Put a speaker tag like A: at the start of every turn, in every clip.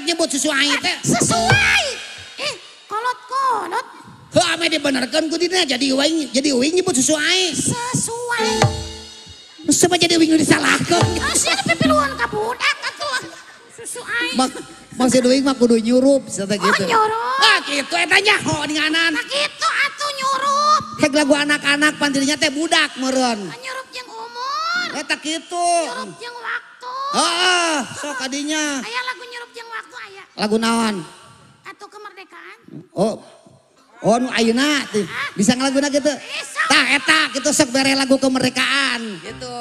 A: Nyebut sesuai teh.
B: Sesuai. Kolot-kolot.
A: Heuh ame dibenerkeun ku dina jadi uing nyebut sesuai.
B: Sesuai.
A: Sebab jadi uing disalahkeun.
B: Sia pipiluan ka budak atuh. Sesuai.
A: Maksud uing mah kudu nyurup sia gitu.
B: Oh nyurup.
A: Ah kitu eta nyaho ninganan.
B: Nah kitu atuh nyurup.
A: Hek lagu anak-anak pantilnya teh budak meureun.
B: Nyurup jeung umur.
A: Eta kitu.
B: Nyurup jeung waktu.
A: Heeh, sok adinya.
B: Aya lagu nyurup jeung waktu aya.
A: Lagu naon?
B: Atuh kemerdekaan.
A: Oh. Oh nu ayeuna teh. Bisa ngalaguna kitu? Tah eta kitu sok bere lagu kemerdekaan gitu.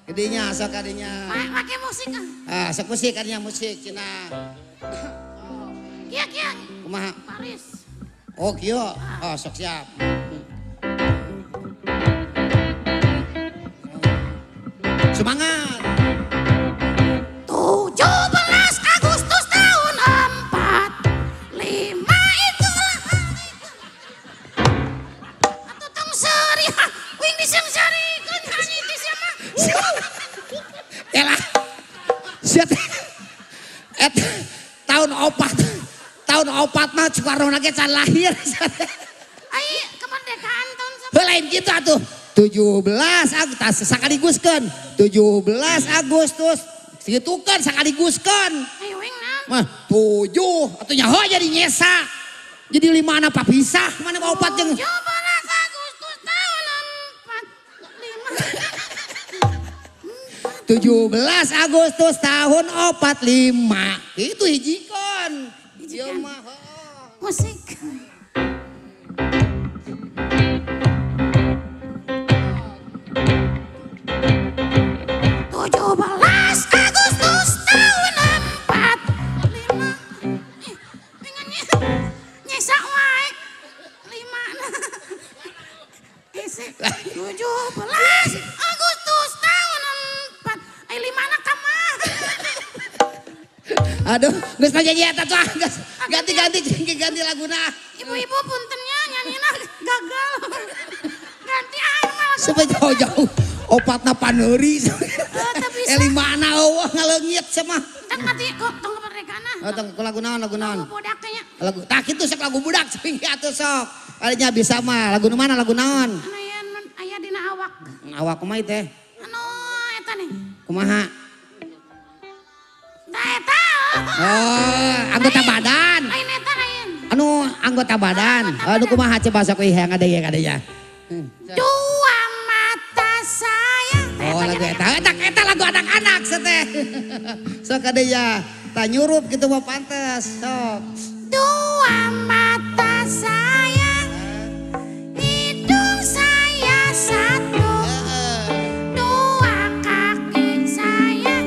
A: Gedinya sok adinya.
B: Make musik ah.
A: Ah, sok musik adinya musik cenah.
B: Kieu kieu.
A: Kumaha?
B: Paris.
A: Oh kieu. Oh sok siap. Semangat.
B: 17 Agustus tahun 45 itulah hari. Atuh tong seuri, uing diseungseurikeun nyanyi teh sia mah.
A: Elah. Sia teh. Eta tahun opat. Tahun opat mah Soekarno ge can lahir.
B: Ai kemerdekaan tahun sabar.
A: Heuh lain kitu atuh. 17 Agustus sakaliguskeun. 17 Agustus segitukeun sakaliguskeun.
B: Ayo uing naon?
A: Mah 7 atuh nyaho jadi nyesa. Jadi 5 na papisah mana mah opat jeung
B: 17 Agustus tahun 45.
A: 17 Agustus tahun 45. Itu hijikeun. Ieu mah heuh.
B: Musik. Agustus tahun 45. Nyesa wae. 5. 17 Agustus tahun 4. Ai 5 na ka mah.
A: Aduh, geus nyanyi eta tuh, geus ganti-ganti ganti laguna.
B: Ibu-ibu puntennya nyanyina gagal. Ganti ah mah.
A: Sampai jauh-jauh opatna paneuri. Limana eueuh ngaleungit sia mah.
B: Tong mati kok tong kemerdekaan.
A: Oh tong lagu naon lagu naon?
B: Lagu budak nya.
A: Lagu tah kitu sok lagu budak sing atuh sok. Kalinya bisa mah lagu nu mana lagu naon?
B: Anu aya dina awak.
A: Awak kumaha teh?
B: Anu eta nih.
A: Kumaha?
B: Tah eta.
A: Oh, anggota badan.
B: Lain eta lain.
A: Anu anggota badan. Anu kumaha coba sok ieu yang ada ya kadenya.
B: Dua mata saya.
A: Oh lagu eta, eta lagu anak-anak seteh. Sok kadenya, tak nyurup gitu mau pantes, sok.
B: Dua mata saya, hidung saya satu, dua kaki saya.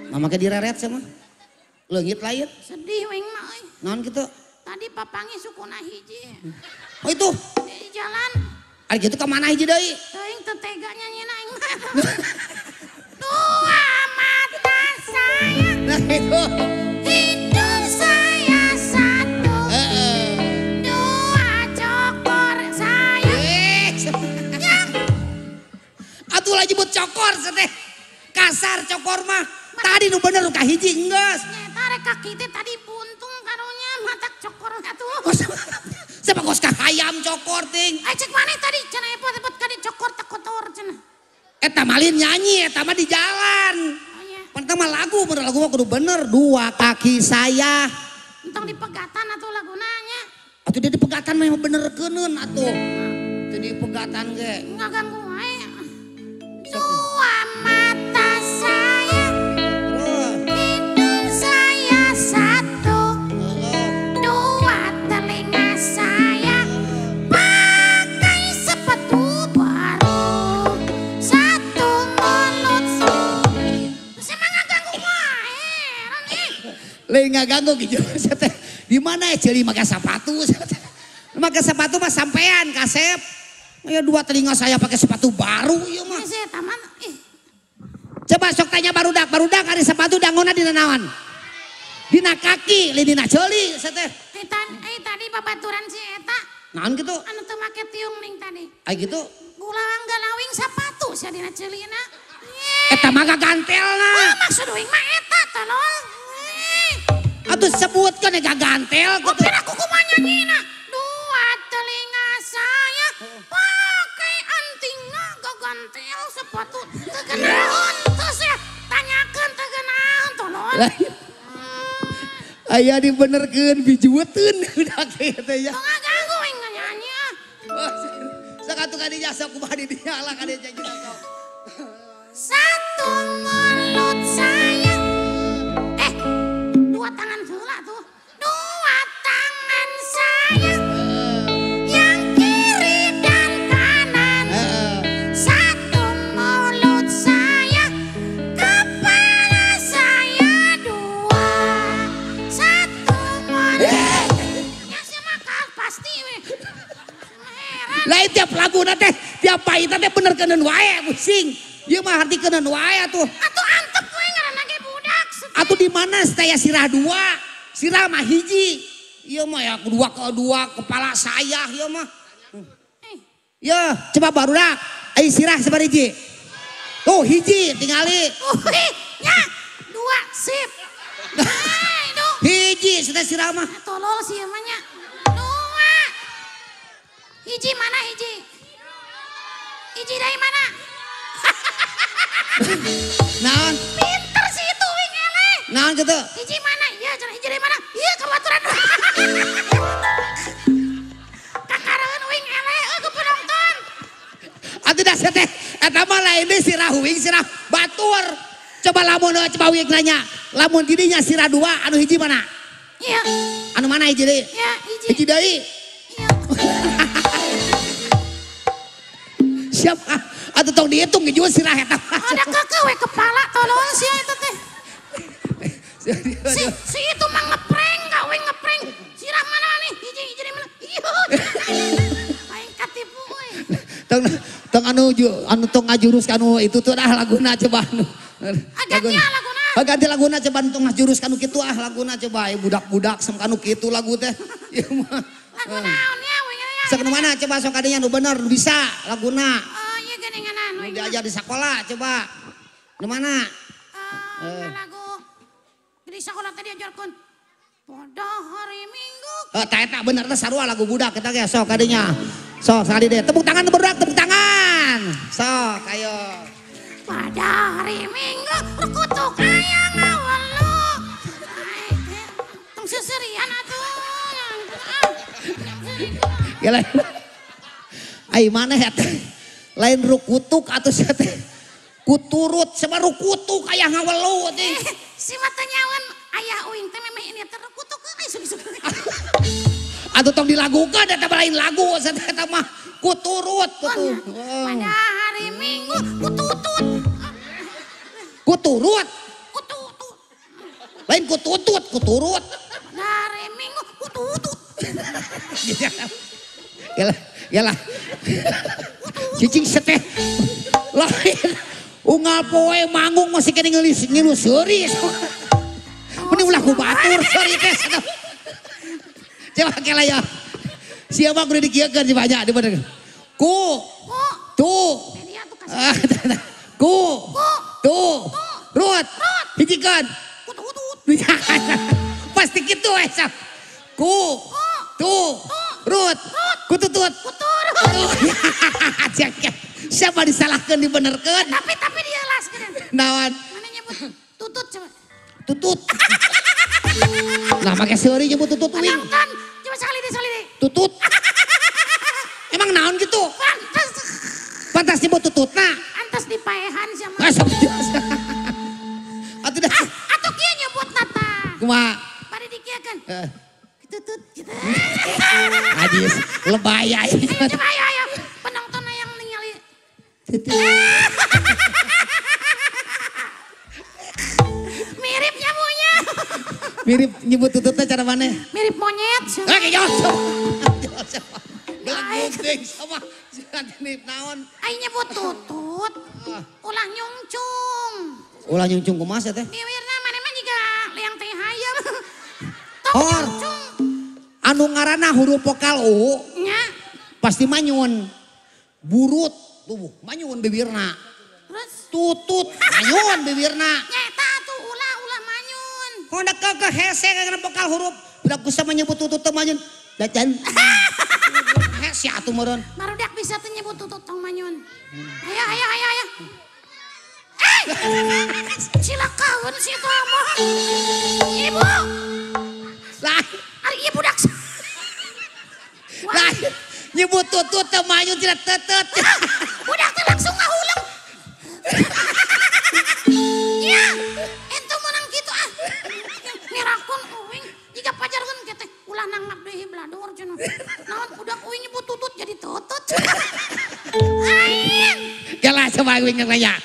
A: Mama ke direret sama, leungit lain.
B: Sedih wing mah euy.
A: Naon kitu?
B: Tadi papangi sukuna hiji.
A: Oh itu?
B: Di jalan.
A: Ari kitu ka mana hiji deui?
B: Teuing teu tega nyanyina aing mah. Dua mata saya.
A: Nah itu.
B: Hidung saya satu. Dua cokor saya.
A: Atuh lah nyebut cokor seteh. Kasar cokor mah. Tadi nu bener nu kahiji enggeus.
B: Nyeta rek kaki teh tadi buntung karunya matak cokor atuh.
A: Siapa kos hayam cokor ting.
B: Ai cek maneh tadi cenah epot-epot ka di cokor tak kotor cenah.
A: Eta malin nyanyi eta mah di jalan.
B: Oh iya.
A: Pan mah lagu bener lagu mah kudu bener dua kaki saya.
B: Entong dipegatan atuh laguna nya.
A: Atuh dia dipegatan mah bener keuneun atuh. Teu dipegatan ge.
B: Ngaganggu wae. Dua mata saya. Hidung saya satu. Dua telinga saya. Pakai sepatu baru. Satu mulut. Saya mah ngaganggu wae.
A: Lain ngaganggu gitu. Di mana ya ceuli make sepatu? Make sepatu mah sampean kasep. Ya dua telinga saya pakai sepatu baru ieu mah. Coba sok tanya barudak, barudak ari sepatu dangona dina naon? Dina kaki, lain dina ceuli sateh.
B: Tadi babaturan si eta.
A: Naon kitu?
B: Anu teu make tiung ning tadi.
A: Ai kitu?
B: Gulawang galawing sepatu sia dina ceulina.
A: Eta mah gagantelna.
B: Oh, maksud uing mah eta tolol.
A: Atuh sebutkeun ya gagantel
B: gitu. Tapi aku kumaha nyanyina. Dua telinga saya pakai antingna gagantel sepatu teu geunaheun terus ya tanyakeun teu geunaheun tolol.
A: Aya dibenerkeun bijueteun udah kieu teh ya.
B: Tong ganggu aing nyanyi ah.
A: Sok atuh ka dinya sok kumaha di dinya lah ka dinya sok.
B: Satu mulut saya. Dua tangan heula tuh. Dua tangan saya. Yang kiri dan kanan. Satu mulut saya. Kepala saya dua. Satu mulut. Ya si mah pasti we. Heran.
A: Lain tiap laguna teh, tiap paita teh bener keuneun wae pusing. Ieu mah harti keuneun wae atuh.
B: Atuh antep we ngaranna ge budak.
A: Atuh di mana saya sirah dua, sirah mah hiji. Ieu mah ya dua ke dua kepala saya ieu mah. Ya, coba barudak. Ai sirah sabaraha hiji? Tuh hiji tingali.
B: Nya, dua sip.
A: Hiji sudah sirah mah.
B: Tolol sih mah nya. Dua. Hiji mana hiji? Hiji dari mana?
A: Naon?
B: Pinter sih itu wing eleh.
A: Naon gitu?
B: Hiji mana? Iya, cenah hiji dari mana? Iya, kabaturan. Kakareun wing eleh euy ku penonton.
A: Atuh da teh eta mah lain deui sirah wing sirah batur. Coba lamun coba wing nanya, lamun didinya sirah dua anu hiji mana?
B: Iya.
A: Anu mana hiji deui?
B: Iya, hiji.
A: Hiji deui.
B: Iya.
A: Siapa? Atuh tong dihitung ge sirah eta.
B: Ada kekeh we kepala tolol sia eta teh. Si itu mah ngeprank gak we ngeprank. Sirah mana nih? Hiji hiji dari mana? Iya. Aing katipu we.
A: Tong tong anu anu tong ngajurus kanu itu tuh ah laguna coba anu.
B: Ganti laguna.
A: Ganti laguna coba tong ngajurus kanu kitu ah laguna coba budak-budak sem kanu kitu lagu teh. Ieu mah.
B: Lagu naon ya we nya.
A: Sok nu mana coba sok kadinya nu bener nu bisa laguna.
B: Oh iya geuningan anu.
A: Diajar di sekolah coba. Nu mana?
B: Lagu di sekolah tadi diajarkeun pada hari Minggu.
A: Tah eta bener teh sarua lagu budak eta ge sok kadinya. Sok sekali deh. Tepuk tangan budak, tepuk tangan. Sok ayo.
B: Pada hari Minggu kutuk aya ngawelu. Tong seserian atuh.
A: Ya lain. Ai mana ya teh? Lain rukutuk atuh sia teh. Kuturut sama rukutuk aya ngawelu teh.
B: Si mata nyawan ayah uing teh memeh ini teh rukutuk euy isuk-isuk.
A: Atuh tong dilagukeun eta mah lain lagu sia teh eta mah kuturut kutu.
B: Pada hari Minggu kututut.
A: Kuturut.
B: Kututut.
A: Lain kututut, kuturut.
B: Pada hari Minggu kututut.
A: Yalah, yalah. Cicing seteh. Lain unggal poe manggung masih kena ngelis ngilu seuri. Mending ulah ku batur seuri teh. Coba kela ya. Siapa kudu dikieukeun si banyak di bener. Ku. Tu. Ku. Tu. Rut. Hijikeun.
B: Kututut.
A: Pasti kitu we. Ku. Tu. Rut. Kututut.
B: Kuturut.
A: Siapa disalahkan dibenerkeun?
B: Tapi dia las geuning.
A: Naon?
B: Mana nyebut tutut coba.
A: Tutut. Nah pakai seuri nyebut tutut wing.
B: Penonton, coba sekali deh, sekali deh.
A: Tutut. Emang naon gitu?
B: Pantas.
A: Pantas nyebut tututna.
B: Antas dipaehan sama.
A: Atuh dah.
B: Atuh kieu nyebut nata.
A: Kumaha?
B: Bari dikieukeun. Tutut gitu.
A: Ajis, lebay ayo.
B: Ayo coba ayo ayo. Penonton yang ningali. Mirip nyamunya. Mirip
A: nyebut tututnya cara mana?
B: Mirip monyet.
A: Oke, jauh. Geleng sama mirip naon.
B: Ai nyebut tutut. Ulah nyungcung.
A: Ulah nyungcung kumaha sih teh?
B: Biwirna mana mah jiga liang teh hayam. Tong nyungcung.
A: Anu ngaranna huruf vokal U.
B: Nya.
A: Pasti manyun. Burut tubuh manyun bibirna.
B: Terus
A: tutut manyun bibirna.
B: Nya eta atuh ulah manyun.
A: Honda keke hese kana vokal huruf. Budak bisa menyebut tutut teu manyun. Dacan. Hese atuh meureun.
B: Barudak bisa teu nyebut tutut tong manyun. Ayo ayo ayo ayo. Cilakaun si itu mah. Ibu.
A: Lah,
B: ari ieu budak.
A: Lah, nyebut tutut teu manyun tidak tetet.
B: Budak teh langsung ngahuleng. Ya, ente menang kitu ah. Ngerakun uing jiga pajarkeun ke teh ulah nanggap deui blador cenah. Naon budak uing nyebut tutut jadi tutut. Aing.
A: Gelah coba uing nanya.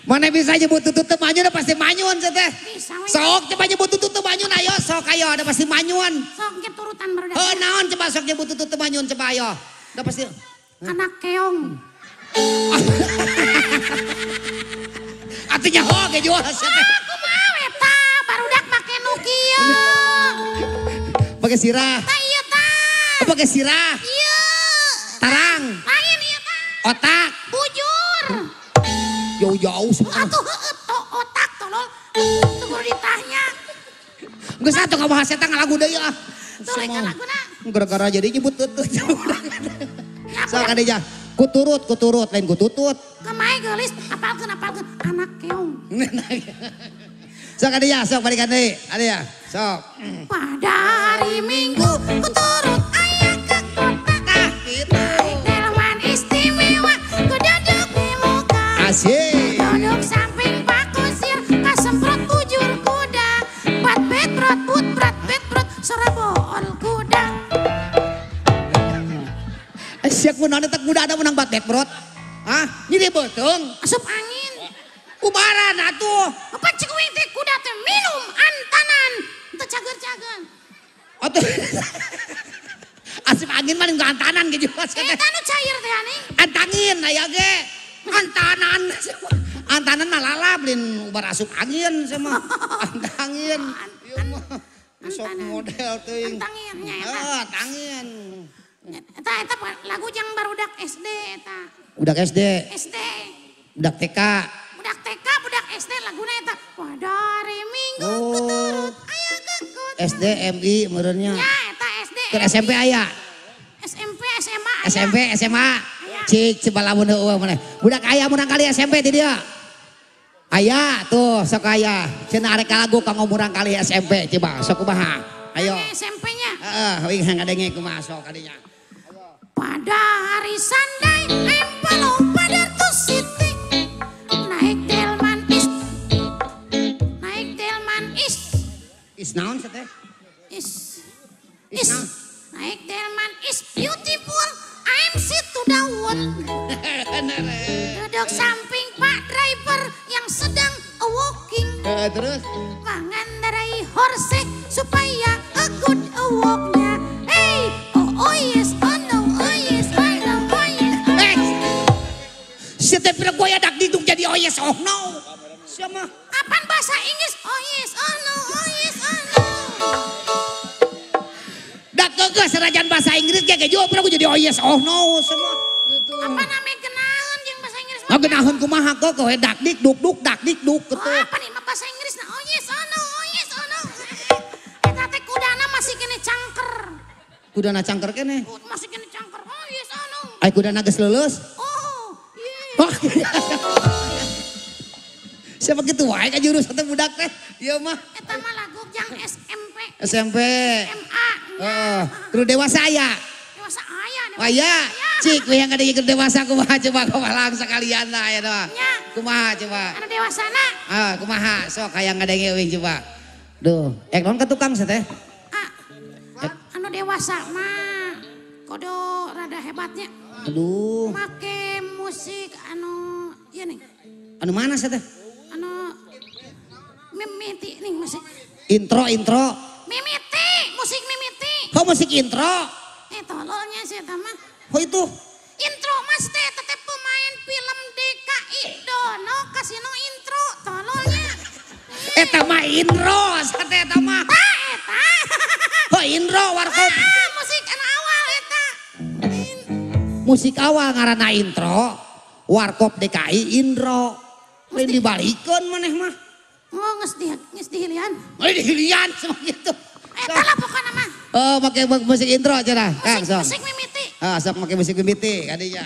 A: Mana bisa nyebut tutut teu manyun udah pasti manyun teh.
B: Bisa we.
A: Sok coba nyebut tutut teu manyun ayo sok ayo udah pasti manyun.
B: Sok ge turutan barudak.
A: Heuh naon coba sok nyebut tutut teu manyun coba ayo. Udah pasti.
B: Anak keong.
A: Artinya ho ge jual teh.
B: Kumaha eta barudak make nu kieu.
A: Pake sirah.
B: Tah ieu tah.
A: Oh, pake sirah.
B: Ieu.
A: Tarang.
B: Lain ieu tah.
A: Otak.
B: Bujur.
A: Jauh-jauh semua.
B: Atuh heueuh otak tolol. Teu kudu ditanya.
A: Geus atuh ngabahas eta ngalagu deui ah.
B: Tuluy ka laguna.
A: Gara-gara jadi nyebut tutut. Sok kadenya. Kuturut, kuturut, lain kututut.
B: Kemai geulis, apalkeun apalkeun anak keong.
A: Sok kadenya, sok balikan deui. Adenya, sok.
B: Pada hari Minggu kuturut ayah ke kota.
A: Tah kitu.
B: Naik delman istimewa, ku duduk di muka.
A: Asik.
B: Duduk samping Pak Kusir, kasemprot bujur kuda. Bat bet brot but brat bet brot, sora bool kuda.
A: Siap kunaon eta kuda ada menang bat bet brot. Hah? Nyeri beuteung.
B: Asup angin.
A: Kumaran atuh.
B: Apa cik uing teh kuda teh minum antanan. Teu cager-cager.
A: Atuh. Asup angin mah ke antanan ge jelas teh.
B: Eta nu cair teh anjing.
A: Antangin aya ge. Antanan. Antanan mah lalap lain ubar asup angin sia mah. Antangin. Ieu mah sok model teuing.
B: Antangin nya eta.
A: Heeh, antangin.
B: Eta eta lagu jang barudak SD eta.
A: Budak SD.
B: SD.
A: Budak TK.
B: Budak TK, budak SD laguna eta. Pada hari Minggu kuturut aya ke kota.
A: SD MI meureunnya.
B: Ya eta SD.
A: Keur SMP aya.
B: SMP SMA aya.
A: SMP SMA. Cik coba lamun heueuh maneh. Budak aya murang kali SMP ti dieu. Aya tuh sok aya. Cenah arek lagu kanggo murang kali SMP coba sok kumaha. Ayo.
B: SMP-nya.
A: Heeh, uing ngadenge kumaha sok kadinya.
B: Pada hari Sunday, I'm follow pada to city. Naik delman is. Naik delman is.
A: Is naon sih teh?
B: Is. Is. Naik delman is beautiful. I'm sit to the one. Duduk samping Pak driver yang sedang walking.
A: Terus?
B: Mengendarai horse supaya a good walknya. Hey, oh, oh yes, oh no. Oh yes, oh no, oh yes, oh no.
A: Setiap bilang gue ya dak diduk jadi oh yes, oh no. Siapa?
B: Apaan bahasa Inggris? Oh yes, oh no, oh yes, oh no.
A: Dak kekeh serajan bahasa Inggris kayak juga pernah gue jadi oh yes, oh no semua. Gitu.
B: Apa namanya genahan yang bahasa Inggris?
A: Oh genahan kumaha kok kowe dak dik duk duk dak dik duk gitu.
B: Oh, apa nih bahasa Inggris nah? Oh yes, oh no, oh yes, oh no. Eta teh kudana masih kene cangker.
A: Kudana cangker kene?
B: Masih kene cangker. Oh yes, oh no.
A: Ai kudana geus lulus?
B: Oh, yes.
A: Oh. Siapa gitu wae ka jurus teh budak teh. Ieu mah.
B: Eta mah lagu jang SMP.
A: SMP.
B: SMA.
A: Heeh. Kudu dewasa aya.
B: Dewasa aya.
A: Aya. Cik we yang ada dewasa kumaha coba kumaha sekalian lah ya mah. Kumaha coba.
B: Anu dewasana.
A: Ah, kumaha sok hayang ngadenge euing coba. Duh, ek naon ka tukang teh?
B: Ah. Anu dewasa mah kudu rada hebatnya.
A: Aduh.
B: Make musik anu ieu nih.
A: Anu mana sih teh?
B: Anu mimiti nih musik.
A: Intro intro.
B: Mimiti, musik mimiti.
A: Oh musik intro.
B: Tololnya sih eta mah.
A: Oh itu.
B: Intro mas teh tetep pemain film DKI Dono Kasino intro tololnya.
A: Eta mah intro, sate eta mah.
B: Tah eta.
A: Oh intro warkop.
B: Ah, musik anu awal eta.
A: Musik awal ngaranna intro. Warkop DKI intro. Lain dibalikeun maneh mah.
B: Oh Geus dihilian.
A: Oh dihilian sama gitu.
B: Eta lah pokona mah.
A: Oh make musik intro cenah. Kang sok.
B: Musik mimiti.
A: Ah sok make musik mimiti kadinya.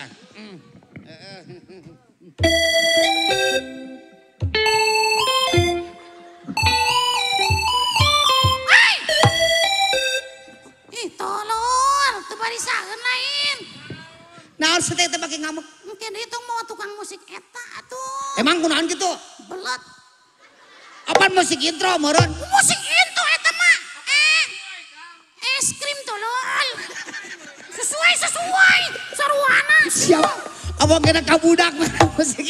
B: Ih tolol, teu barisaeun lain.
A: Naon teh teh make ngamuk?
B: Mungkin dihitung mau tukang musik eta atuh.
A: Emang kunaon kitu?
B: Belet.
A: Apaan musik intro meureun?
B: Musik intro eta mah. Es krim tolol. Sesuai sesuai saruana.
A: Siapa? Abang kena kabudak musik.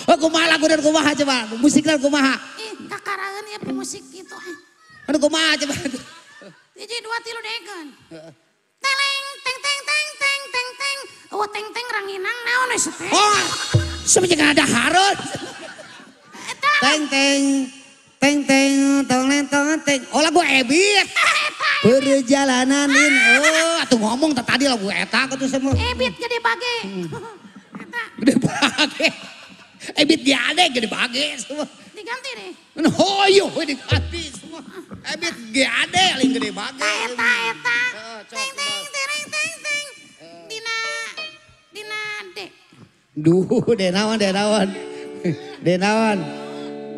A: Oh kumaha lagu dan kumaha coba? Musikna kumaha?
B: Ih kakaraeun ieu pemusik kitu.
A: Anu kumaha coba?
B: 1 2 3 degan. Teleng teng teng teng teng teng teng. Oh teng teng ranginang naon we teh.
A: Oh, semenjak ada harun. Teng teng teng teng tong tong teng. Oh lagu Ebit. Perjalanan in. Oh, atuh ngomong tadi lagu eta kitu semua.
B: Ebit gede bage. Eta.
A: Gede bage. Ebit gede gede bage semua.
B: Diganti deh.
A: Oh iya diganti semua. Ebit gede lain gede bage.
B: Eta eta. Teng teng teng teng teng. Dina dina D.
A: Duh, de naon de naon. De naon.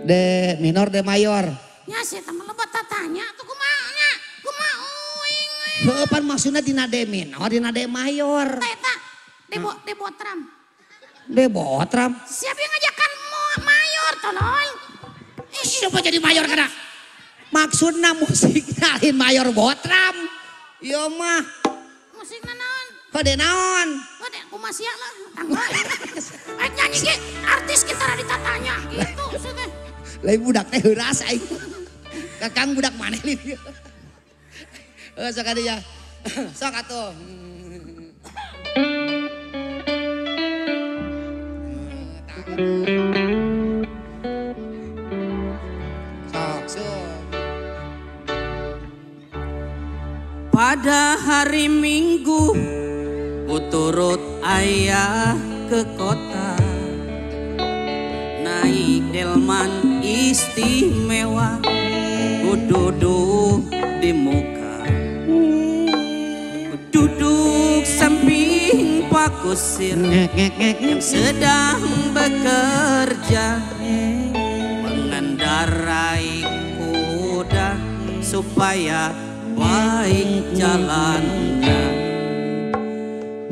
A: D minor D mayor.
B: Ya sih teman lebat tatanya tuh kumaha nya. Kumaha uing.
A: Heuh pan maksudna dina D minor dina D mayor.
B: Eta D botram.
A: D botram.
B: Siapa yang ngajakan mayor tolol?
A: Siapa jadi mayor kana? Maksudna musikna lain mayor botram. Ieu mah.
B: Musikna naon?
A: Kode naon?
B: Kode kumaha sia lah. Tangga. Aing nyanyi ge artis kita rada ditatanya gitu teh.
A: Lain budak teh heuras aing. Kakang budak maneh li. Heuh sok atuh ya. Sok atuh. Sok sok.
C: Pada hari Minggu ku turut ayah ke kota, naik delman istimewa, ku duduk di muka, ku duduk samping Pak Kusir yang sedang bekerja mengendarai kuda supaya baik jalannya.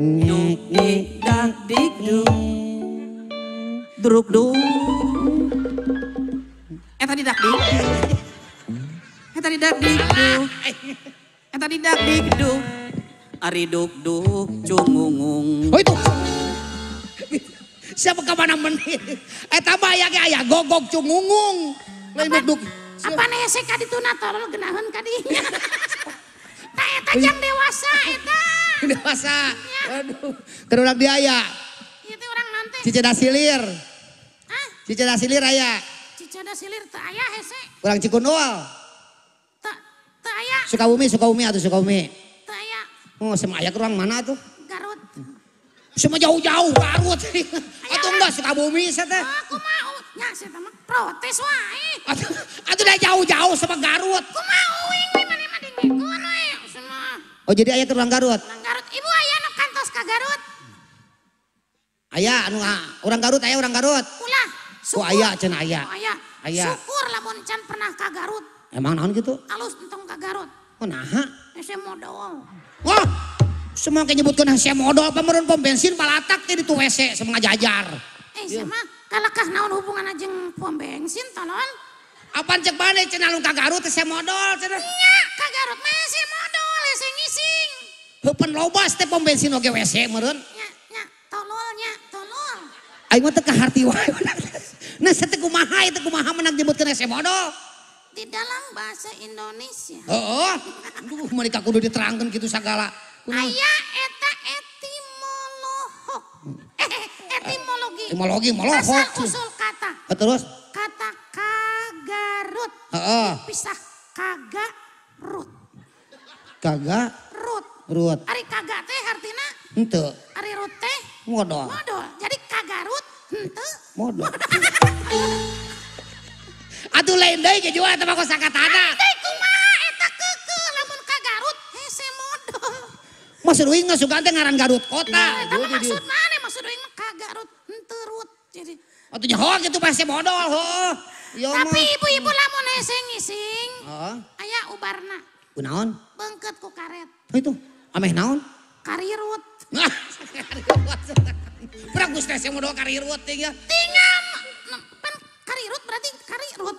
C: Duk dik dak dik duk druk duk. Eta didak dik. Eta didak dik duk. Eta didak dik duk. Ari duk duk cungungung.
A: Oh itu. Siapa ke mana menit? Eta mah aya ge aya gogog cungungung. Lain duk duk.
B: Apa hese ka dituna tolol geunaheun ka dinya. Tah eta jang dewasa eta.
A: Dewasa. Aduh, keur urang di aya.
B: Ieu teh urang naon teh?
A: Cicada Silir.
B: Hah?
A: Cicada Silir aya.
B: Cicada Silir teu aya hese.
A: Urang Cikundul.
B: Teu teu aya.
A: Sukabumi, Sukabumi atuh Sukabumi.
B: Teu aya.
A: Oh, sama aya ke urang mana atuh?
B: Garut.
A: Semua jauh-jauh Garut. Atuh enggak Sukabumi sia teh.
B: Oh, kumaha? Nya sia teh mah protes wae.
A: Atuh dah jauh-jauh sama Garut.
B: Kumaha uing we maneh mah dengekeun we semua.
A: Oh jadi aya ke urang Garut?
B: Urang Garut. Ibu aya nu kantos ka Garut.
A: Aya anu urang Garut aya urang Garut.
B: Ulah.
A: Oh aya cenah aya.
B: Oh, aya.
A: Aya.
B: Syukur lamun can pernah ka Garut.
A: Emang naon kitu?
B: Alus entong ka Garut.
A: Oh naha?
B: Hese modol.
A: Wah, semua kayak nyebutkeun hese modol pameureun pom bensin palatak teh di tu WC semua ngajajar.
B: Eh sama kalakah naon hubunganna jeung pom bensin tolol?
A: Apaan cek maneh cenah lu ka Garut hese modol cenah.
B: Nya ka Garut mah hese modol hese ngising.
A: Heupeun loba teh pom bensin oge WC meureun.
B: Nya nya tolol nya tolol.
A: Aing mah teu kaharti wae. Nah teh kumaha ieu teh kumaha menang nyebutkeun hese modol?
B: Di dalam bahasa Indonesia.
A: Heeh. Duh mereka kudu diterangkeun kitu sagala.
B: Aya eta etimolog. Etimologi.
A: Etimologi molohok.
B: Asal usul kata.
A: Terus?
B: Kata kagarut.
A: Heeh.
B: Pisah kagarut.
A: Kaga
B: rut.
A: Rut.
B: Ari kaga teh artina?
A: Henteu.
B: Ari rut teh?
A: Modol.
B: Modol. Jadi kagarut henteu.
A: Modol. Atuh lain deui ge jual eta mah kosakatana.
B: Deui kumaha eta keukeuh lamun ka Garut hese modol.
A: Maksud uing mah sugan teh ngaran Garut kota.
B: Eta mah maksud maneh maksud uing mah ka Garut henteu rut. Jadi
A: atuh nyaho kitu pasti modol heuh.
B: Tapi ibu-ibu lamun hese ngising.
A: Heeh.
B: Aya ubarna.
A: Kunaon?
B: Beungkeut ku karet.
A: Itu ameh naon?
B: Karirut.
A: Bagus teh modol karirut teh ya.
B: Tinggal pan karirut berarti karirut.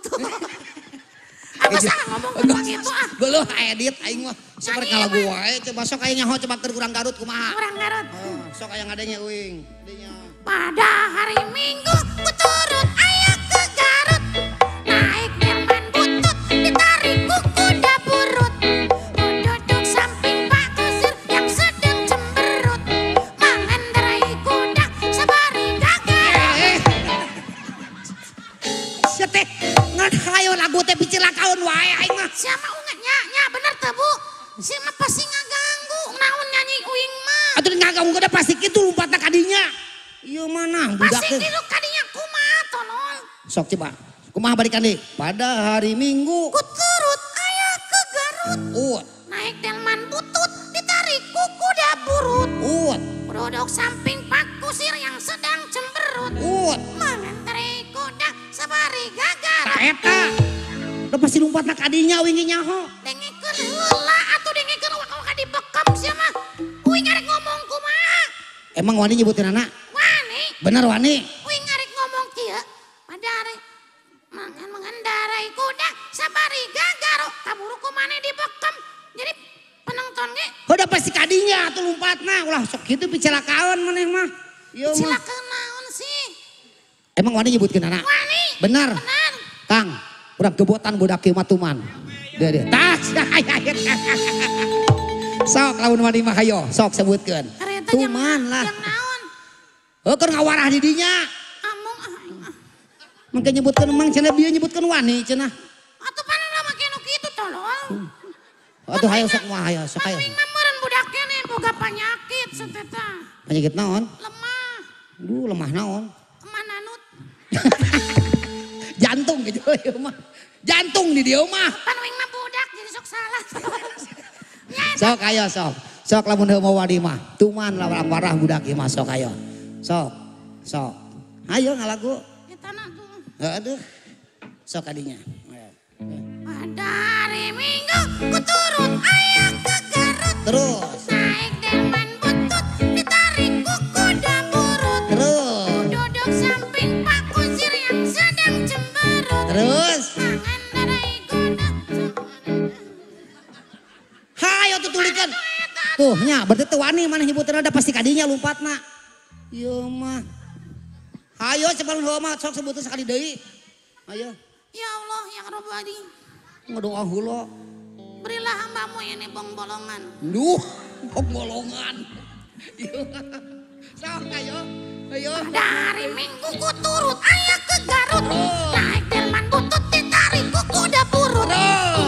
B: Apa salah ngomong begitu ah?
A: Geuleuh edit aing mah. Sok rek ngalagu wae coba sok aya nyaho coba keur urang Garut kumaha.
B: Urang Garut.
A: Sok aya ngadenge uing. Dinya.
B: Pada hari Minggu ku turut aya ke Garut. Naik delman butut ditarik ku kuda burut. Duduk samping Pak Kusir yang sedang cemberut. Mengendarai kuda sabari gagal.
A: Sia teh ngan hayo lagu teh picilakaeun wae aing mah.
B: Sia mah unga nya nya bener teu Bu? Sia mah pasti ngaganggu naon nyanyi uing mah.
A: Atuh ngaganggu da pasti kitu lompatna ka dinya. Ieu mana budak
B: teh. Pasti kitu ka dinya kumaha tolol.
A: Sok coba. Kumaha balikan deui? Pada hari Minggu
B: ku turut aya ke Garut.
A: Ut.
B: Naik delman butut ditarik ku kuda burut.
A: Ut.
B: Duduk samping Pak Kusir yang sedang cemberut.
A: Ut.
B: Mengendarai kuda sabari gagal.
A: Tah eta. Da pasti lompatna ka dinya uing nyaho.
B: Dengekeun heula atuh dengekeun waka-waka dibekam sia mah. Uing arek ngomong kumaha?
A: Emang wani nyebutin anak?
B: Wani.
A: Bener wani.
B: Uing arek ngomong kieu pada hari mengendarai kuda sabari gagaro kaburu ku maneh dibekam. Jadi penonton ge
A: udah pasti kadinya atuh lompatna ulah sok kitu picilakaeun maneh mah. Ieu mah.
B: Cilakaeun naon sih?
A: Emang wani nyebutkeun anak?
B: Wani.
A: Bener.
B: Bener.
A: Kang, urang gebotan budak kieu mah tuman. Deui deui. Tas. Sok lamun wani mah hayo, sok sebutkeun. Tuman lah.
B: Yang naon?
A: Heuh keur ngawarah di dinya.
B: Amung ah.
A: Mangke nyebutkeun emang cenah bieu nyebutkeun wani cenah.
B: Atuh pan lama kenu kitu tolol.
A: Atuh hayo sok mah hayo sok hayo.
B: Uing mah meureun budak keneh boga panyakit sateta.
A: Penyakit naon?
B: Lemah.
A: Duh lemah naon?
B: Lemah nanut.
A: Jantung gitu ieu mah. Jantung di dieu mah.
B: Pan uing mah budak jadi sok salah.
A: Sok ayo sok. Sok lamun heuh mau wani mah. Tuman lawan warah budak ieu mah sok ayo. Sok. Sok. Ayo ngalagu.
B: Eta na tuh.
A: Aduh. Sok adinya.
B: Pada hari Minggu ku turut aya ke Garut.
A: Terus.
B: Naik delman butut ditarik ku kuda burut.
A: Terus.
B: Duduk samping Pak Kusir yang sedang cemberut.
A: Terus.
B: Mengendarai kuda.
A: Hayo tutulikeun. Tuh nya berarti teu wani maneh nyebuteun da pasti kadinya lompatna. Ieu mah. Hayo coba lu mah sok sebuteun sakali deui. Ayo.
B: Ya Allah ya Rabbani.
A: Ngadoa heula.
B: Berilah hambamu ini bong bolongan.
A: Duh, bong bolongan. Sok ayo. Ayo.
B: Pada hari Minggu ku turut aya ke Garut. Naik delman butut ditarik ku kuda burut.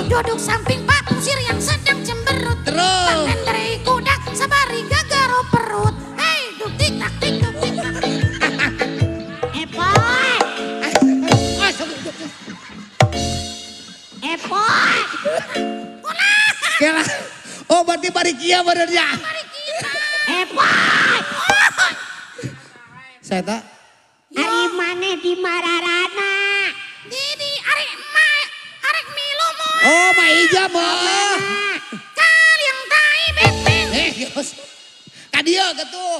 B: Duduk samping Pak Kusir yang sedang cemberut.
A: Terus.
B: Mengendarai kuda sabari gagaro perut. Hei, duk tik tak tik duk tik tak.
D: Epoy. Epoy.
A: Kela. Oh berarti barikia benernya.
B: Barikia.
D: Epoy.
A: Saya tak.
D: Ari maneh di mararana.
B: Di arek ma arek milu moal.
A: Oh ma ija mah.
B: Kaliang tai beteng.
A: Eh, geus. Ka dieu getuh.